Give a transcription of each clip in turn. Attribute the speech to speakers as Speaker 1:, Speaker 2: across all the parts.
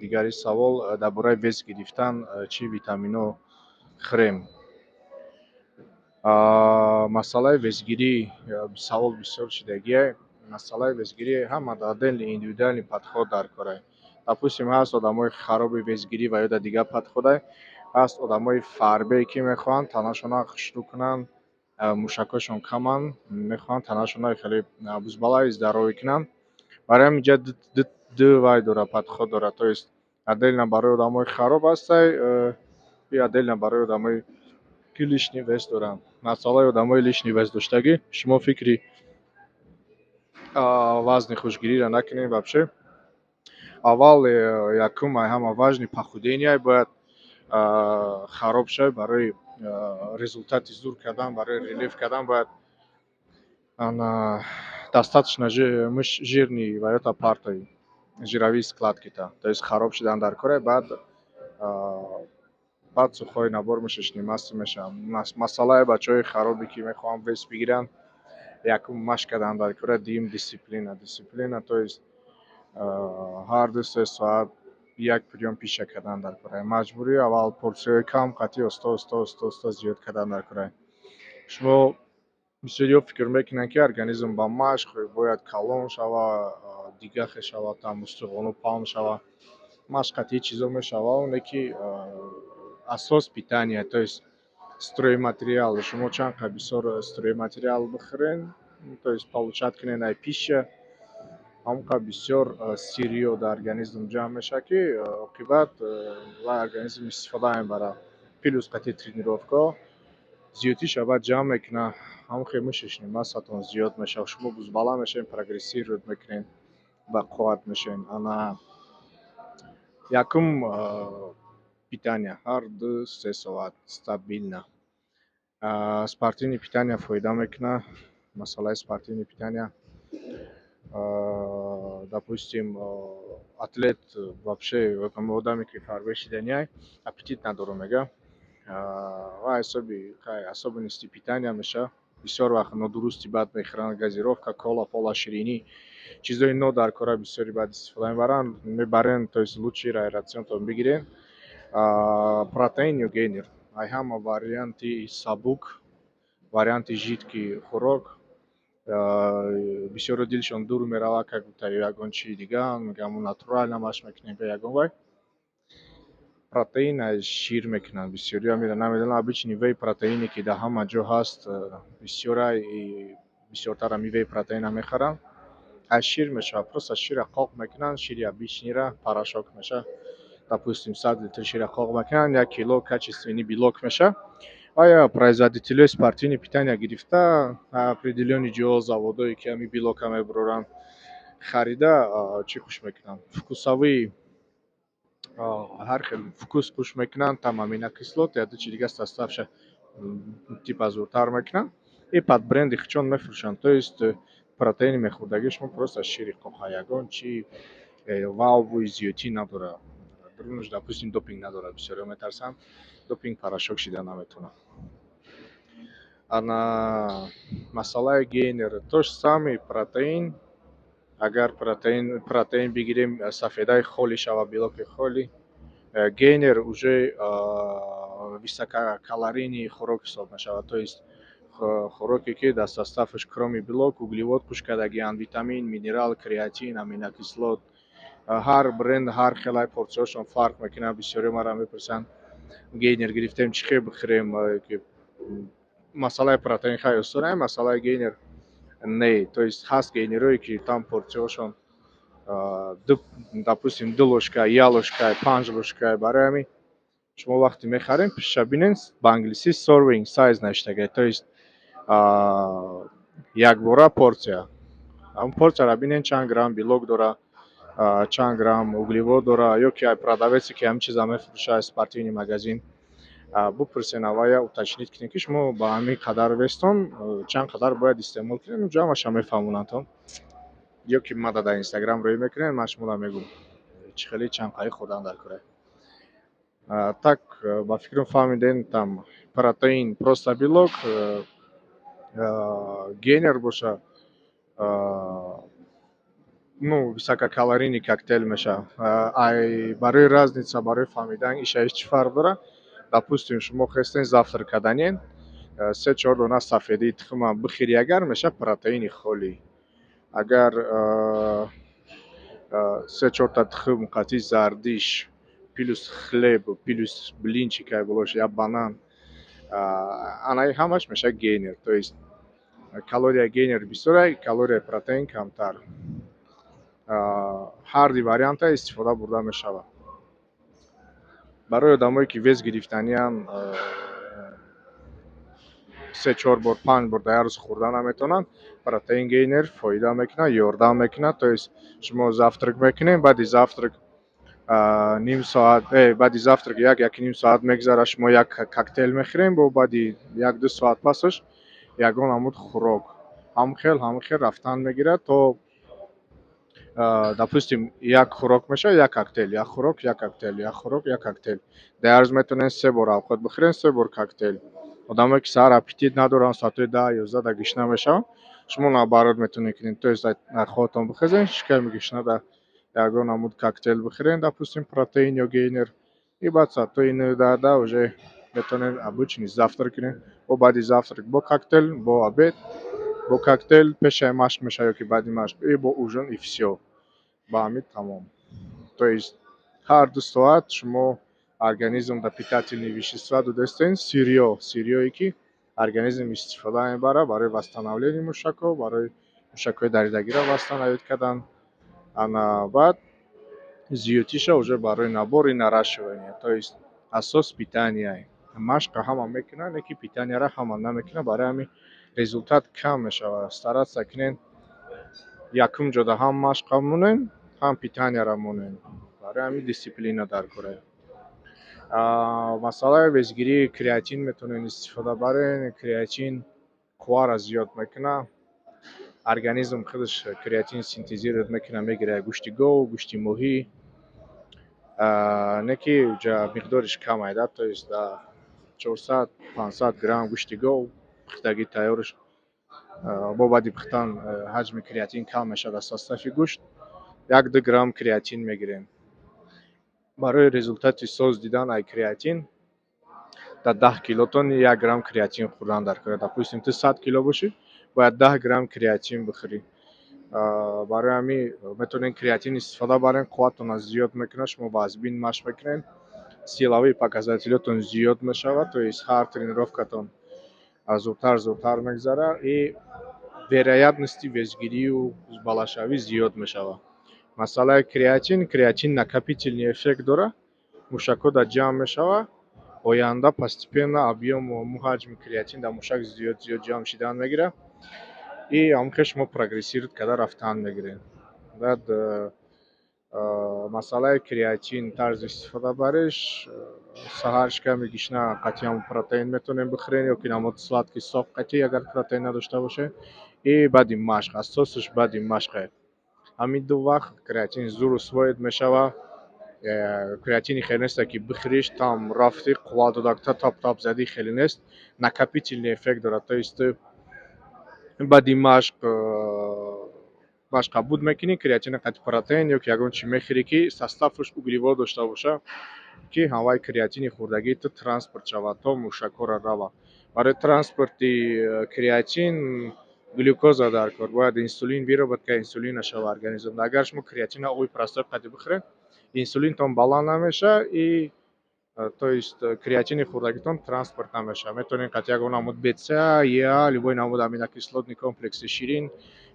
Speaker 1: Дигари савол дар бораи вес гирифтан, чӣ витаминҳо хӯрем. Масъалаи весгирӣ савол бисёр шидагие. Масъалаи весгирӣ ҳама отдельный, индивидуальный подход дар корай. Допустим, ҳаст одамои хароби весгирӣ ва ё дар дигар подходай, ҳаст одамои фарбе, ки мехоҳанд танашона хушрӯ кунанд, мушакҳошон каманд, мехоҳанд танашона хеле бузбалаи здоровый кунанд. Барои ҳамин инҷа ду вай дора, подход дора, то есть отдельно барои одамои хароб ҳастай и отдельно барои одамое, ки лишний вес доранд. Масъалаи одамои лишний вес доштагӣ, шумо фикри вазни хушгириро накунед вообще. Аввал, якум, ҳама важный похудение бояд хароб шавад. Барои результати зур кардан, барои рельеф кардан бояд ана достаточно жирный ваёта партои, жировые складкита, то есть хароб шудан дар кора. Баъд сухой набор мышечный масса мешавад. Масъалаи бачаҳои харобе, ки мехоҳанд вес бигиранд, якум машқ кардан дар кора, дуюм дисциплина. Дисциплина, то есть ҳар 2-3 соат як приём пища кардан дар кора. Маҷбурӣ аввал порсияҳои кам қатъи оста оста, оста оста зиёд кардан дар кора. Шумо бисёриҳо фикр мекунанд, ки организм ба машқ бояд калон шавад, дига хел шавад, там устухону паҳн шавад. Машқ қатъи чизо мешавад, оне ки асос питание, то есть стройматериал. Шумо чанд қадр бисёр стройматериал бихӯрен, то есть получать кунен ай пища, ҳамон қадр бисёр сырьё дар организм ҷамъ мешавад, ки оқибат вай организм истифода мебарад. Плюс қатъи тренировкаҳо зиёдтиша баъд ҷамъ мекунад, ҳамон хел мышечный массатон зиёд мешавад, шумо бузбала мешавед, прогрессировать мекунед, бақувват мешавед. Ана якум питание ҳар 2-3 соат стабильно. Спортивный питание фоида мекунад. Масъалаи спортивный питание, допустим, атлет, вообще одаме, ки фарбе шиданиай, аппетит надорам мега ва ҳисоби особенности питания мешавад. Бисёр вақт нодурусти бад мехӯранд: газировка, кола пола, ширинӣ, чизои нодаркора бисёри бад истифода мебаранд, мебарен. То есть лучше рационтон бигирен протеин ё гейнер. Ай ҳама варианти сабук, варианти жидкий хӯрок. Бисёро дилшон дур меравад, как будто ягон чизи дига, мегӯям, мо натурально машқ мекунем ё ягон вай. Протеин аз шир мекунанд, бисёриҳо ҳаминро намедонанд. Обычный вей протеине, ки дар ҳама ҷо ҳаст, бисёра, бисёртар ҳами вей протеина мехаранд, аз шир мешавад. Просто ширро қоқ мекунанд, шири обычныйра порошок мешавад. Допустим, 100 литр ширро қоқ мекунанд, 1 кило качественный белок мешавад. Ва производителҳои спортивный питания гирифта, определённый ҷо, заводое, ки ҳами белока мебароранд, харида, чӣ хуш мекунанд, вкусовый, ҳар хел вкус хуш мекунанд, там аминокислоты, яду чи дига, составша типа зуртар мекунанд и под бренди худшон мефурӯшанд. То есть протеини мехӯрдагии шумо просто шири қоқа, ягон чи ваввуи зиёдтӣ надорад дарунаш, допустим, допинг надорад. Бисёриҳо метарсанд, допинг порошок шида наметавонад. Ана масъалаи гейнер, то же самый протеин. Агар протеин бигирем, сафедаи холӣ шавад, белоки холӣ. Гейнер уже высококалорийный хӯрок ҳисоб мешавад, то есть хӯроке, ки дар составаш кроме белок углевод пӯш кардагианд, витамин, минерал, креатин, аминокислот. Ҳар бренд ҳар хелай, порсияҳошон фарқ мекунад. Бисёриҳо маро мепурсанд: гейнер гирифтем, чӣ хел бихӯрем? Масъалаи протеин хай осона, масъалаи гейнер не. То есть ҳаст гейнерое, ки там порсияҳошон, допустим, 2 ложка, 1 ложка, 5 ложка. Барои ҳамин шумо вақте мехарем, пишша бинен, ба англисӣ serving size навиштага, то есть якбора порсия. Ҳамн порсияро бинен, чанд грамм белок дора, чанд грамм углевод дора, ё ки продавеце, ки ҳамин чиза мефурӯшад, спортивный магазин, бупурсен, аввал уточнить кунед, ки шумо ба ҳамин қадар вестон чанд қадар бояд истеъмол кунед. Унҷо ҳамаша мефаҳмонанд, ё ки мада дар Инстаграм рӯй мекунед, ман шуморо мегӯм, чӣ хеле, чанд қаи хӯрдан дар кора. Так, ба фикрам, фаҳмидем. Там протеин просто белок, гейнер боша. Ну, высококалорийный коктейль мешавад. Ай барои разница, барои фаҳмидан, ишаиш чӣ фарқ дорад. Допустим, шумо хестен, завтрак карданен, се чор дона сафедии тухма бихӯри агар, мешавад протеини холӣ. Агар се чорта тухм қатъи зардиш плюс хлеб плюс блинчик ай болош, як банан, анаи ҳамаш мешавад гейнер. То есть калорияи гейнер бисёрай, калорияи протеин камтар. Ҳарди варианта истифода бурда мешавад. Барои одамое, ки вес гирифтаниан, се чор бор, панҷ бор дар як рӯз хӯрда наметавонанд, протеин гейнер фоида мекунад, ёрдам мекунад. То есть шумо завтрак мекунед, баъди завтрак ним соат, баъди завтрак як, яки ним соат мегзарад, шумо як коктейль мехӯрем, бо баъди як ду соат пасаш ягон намуд хӯрок. Ҳамин хел рафтан мегирад, то, допустим, як хӯрок мешавад, як коктейль, як хӯрок, як коктейль, як хӯрок, як коктейль. Дар як рӯз метавонед се бор авқот бихӯред, се бор коктейль. Одамое, ки саҳар аппетит надоранд, соатҳои 10, 11 да гушна мешаванд, шумо наоборот метавонед кунед. То есть аз хобатон бихезед, шиками гушна да ягон намуд коктейль бихӯред, допустим, протеин ё гейнер, и баъд соатҳои 9, 10 да уже метавонед обычный завтрак кунед. Бо баъди завтрак бо коктейль, бо обед бо коктейль, пешаи машқ мешавад ё ки баъди машқ, и бо ужин, и всё, ба ҳамин тамом. То есть ҳар 2 соат шумо организм да питательные вещества додастен, сырьё, сырьё е, ки организм истифода мебарад барои восстановление мушакҳо, барои мушакҳои даридагиро восстановить кардан. Ана баъд зиёдтиша уже барои набор и наращивание. То есть асос питания. Машқро ҳама мекунанд, лекин питания ро ҳама намекунад, барои ҳамин результат кам мешавад. Стараться кунед, якум ҷода ҳам машқро монем, ҳам питания ро монем. Барои ҳамин дисциплина дар кора. Масъалаи весгирии, креатин метавонед истифода баред. Креатин қувваро зиёд мекунад. Организм худаш креатин синтезировать мекунад, мегирад гӯшти гов, гӯшти моҳӣ. Не ки ҷа миқдориш камай да, то есть да 400, 500 грамм гӯшти гов пухтагӣ тайёрш, бо баъди пухтан ҳаҷми креатин кам мешавад аз состав и гӯшт, як ду грамм креатин мегирем. Барои результат и соз дидан ай креатин дар 10 килотон 1 грамм креатин хӯрдан дар кор. Допустим, ту 100 кило бошӣ, бояд 10 грамм креатин бихӯрӣ. Барои ҳамин метавонед креатин истифода баред, қувватонро зиёд мекунад, шумо вазбин машқ мекунед, силовые показател отон зиёд мешавад, то есть ҳар тренировка тон зудтар зудтар мегзарад и вероятность и весгирию баландшавӣ зиёд мешавад. Масъалаи креатин: креатин накопительный эффект дорад, мушакҳо дар ҷамъ мешавад, оянда постепенно объём у ҳаҷми креатин дар мушак зиёд зиёд ҷамъ шидан мегирад и ҳамон хел шумо прогрессировать карда рафтан мегиред. Баъд масъалаи креатин, тарзи истифода бариш: саҳар шиками гишна қатъиян протеин метавонем бихӯрем ё ки намуд сладкий сок қатъӣ, агар протеин надошта бошем, и баъди машқ, асосаш баъди машқе. Ҳамин ду вақт креатин зуд усвоить мешавад. Креатини хеле несте, ки бихӯриш, там рафтӣ, қувват додак, та тап тап задӣ, хеле нест. Накопительный эффект дорад, то есть ту баъди машқ машқ қабул мекунӣ, креатини қатъи протеин ё ки ягон чӣ мехӯрӣ, ки состав аш углевод дошта бошад, ки ҳамвай креатини хӯрдагии ту транспорт шавад, то мушакҳоро равад. Барои транспорти креатин глюкоза дар кор, бояд инсулин выработка инсулин нашавад организм. Агар шумо креатина оби простой қатъи бихӯред, инсулинтон баланд намешавад и, то есть, креатини хӯрдагитон транспорт намешавад. Метавонед қатъи ягон намуд БЦА, ЕА, любой намуд аминокислотный комплекс и ширин,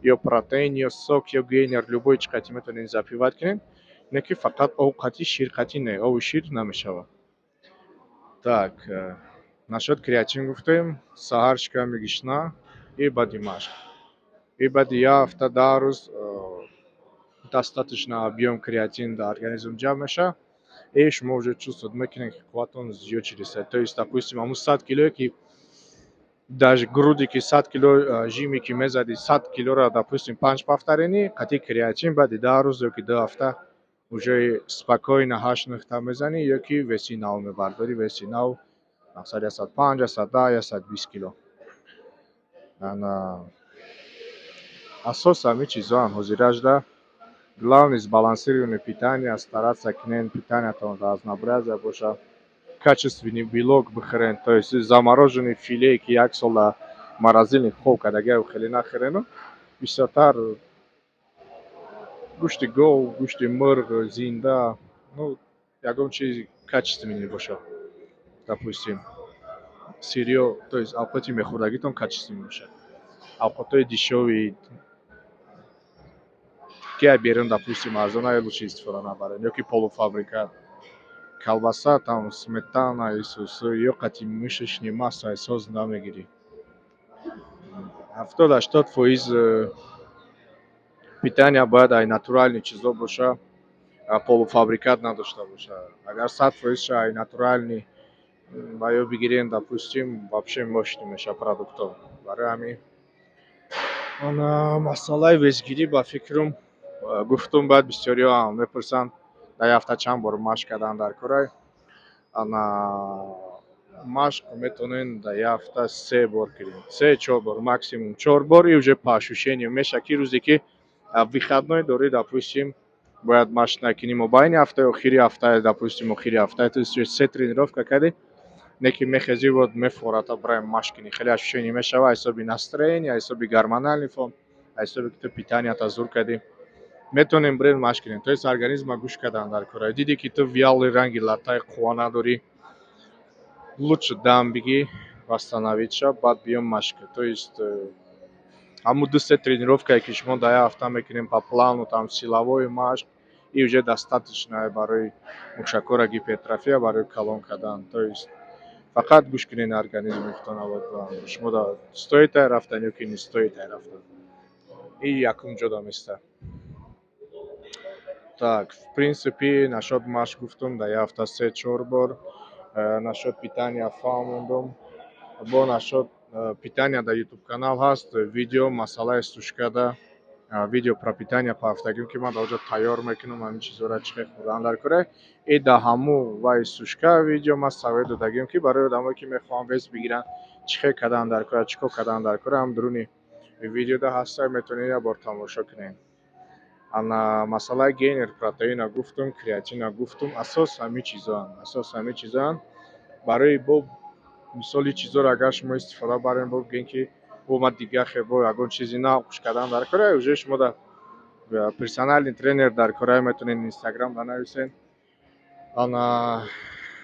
Speaker 1: ё протеин, ё сок, ё гейнер, любой чӣ қатъи метавонед запивать кунед, не ки фақат об қатъи, шир қатъи не, обу шир намешавад. Так, насчёт креатин гуфтем: саҳар шиками гишна и баъди машқ. И баъди як ҳафта, 10 рӯз достаточно объём креатин дар организм ҷамъ мешавад и шумо уже чувствовать мекунед, ки қувватон зиёд шудааст. То есть, допустим, ҳамун 100 килое, ки даже груди, ки 100 кило жим е ки мезадӣ, 100 килоро, допустим, панҷ повторение қатъи креатин, баъди 10 рӯз ё ки 2 ҳафта уже спокойно ҳашт нӯҳта мезанӣ ё ки вес и нав мебардорӣ, вес и нав, мақсад, 105, 110, 120 кило. Ана асос ҳамин чизоам ҳозиражда. Главное, сбалансированное питание, стараться кунен, питаниятон разнообразие боша, качественный белок бихӯрен, то есть замороженный филе, ки як сол дар морозильник хоб кардагиа, хеле нахӯрену бисёртар гӯшти гов, гӯшти мурғ зинда, ну, ягон чизи качественный боша, допустим, сырьё, то есть авқоти мехӯрдагитон качественный бошад. Авқотҳои дешёвый, ки аз берун, допустим, арзона, лучше истифода набаред, ё ки полуфабрикат, колбаса там, сметана, исус ё қати мышечный масса соз намегирӣ. 70-80% питания бояд ай натуральный чизо боша, полуфабрикат надошта боша. Агар 100%-ша ай натуральный ва ё бигирем, допустим, вообще мощный меша продуктҳо. Барои ҳамин, ана, масъалаи весгирӣ, ба фикрам, гуфтум. Баъд бисёриҳо мепурсанд, дар як ҳафта чанд бор машқ кардан дар корай. Ана, машқ метавонед дар як ҳафта се бор кунед, се, чор бор, максимум чор бор, и уже по ощущению мешавад, ки рӯзе ки выходной дорӣ, допустим, бояд машқ накунӣ, мобайни ҳафта, охири ҳафта, допустим, охири ҳафта ту се тренировка кардӣ, не ки мехезӣ, вот, мефората бираем машқ кунӣ, хеле ощущение мешавад, ҳисоби настроение, ҳисоби гормональный фон, ҳисоби ки ту питанията зур кардӣ, метавонем бирем машқ кунем. То есть организма гӯш кардан дар кора. Дидӣ, ки ту вялый, ранги латтаи қувва надорӣ, лучше дам бигӣ, восстановить ша, баъд биём машқ. То есть ҳамун ду се тренировкае, ки шумо дар як ҳафта мекунем по плану, там, силовой машқ, и уже достаточно барои мушакҳоро гипертрофия, барои калон кардан. То есть фақат гӯш кунед организми худтон, шумо стоит ай рафтан ё ки не стоит ай рафтан, и якум ҷо даместа. Так, в принципе, насчёт машқ гуфтум, дар як ҳафта се, чор бор. Насчёт питания фаҳмондум. Бо насчёт питания дар Ютуб канал ҳаст видео, масъалаи сушкада, видео про питание по ҳафтагим, ки ман дар оҷо тайёр мекунам ҳамин чизҳоро, чӣ хел хӯрдан дар кора. И дар ҳамун вай сушка видео ман совет додагим, ки барои одамое, ки мехоҳанд вес бигиранд, чӣ хел кардан дар кора, чӣ кор кардан дар кора, ҳам дуруни видеода ҳаста, метавонед як бор тамошо кунед. Ана, масъалаи гейнер протеина гуфтум, креатина гуфтум, асос ҳамин чизоанд, асос ҳамин чизоанд. Барои бо мисоли чизоро агар шумо истифода барем, бо бигӯем, ки бо ма дига хел, бо ягон чизи нав хуш кардан дар кора, уже шумо да персональный тренер дар кора, метавонед Инстаграм данависед. Ана,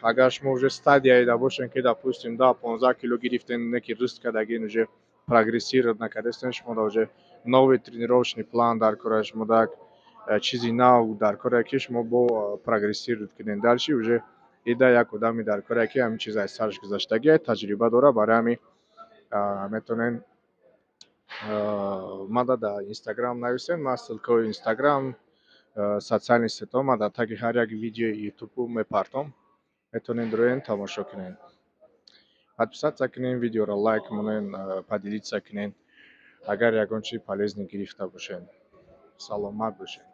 Speaker 1: агар шумо уже стадияеда бошед, ки, допустим, 10-15 кило гирифтен, не ки рост кардагин, уже прогрессировать накардастен, шумо да уже новый тренировочный план дар кора, шумо да чизи нав дар коре, ки шумо бо прогрессировать кунед дальше, уже ида як одами дар коре, ки ҳамин чиз аз сараш гузаштагӣ, таҷриба дорад. Барои ҳамин метавонед мада дар Инстаграм нависед. Ман ссылкаҳои Инстаграм, социальный сетьҳо ман дар таги ҳар як видеои Ютубу мепартом, метавонед роен тамошо кунед. Подписаться кунед, видеоро лайк монед, поделиться кунед, агар ягон чизи полезный гирифта бошед. Саломат бошед.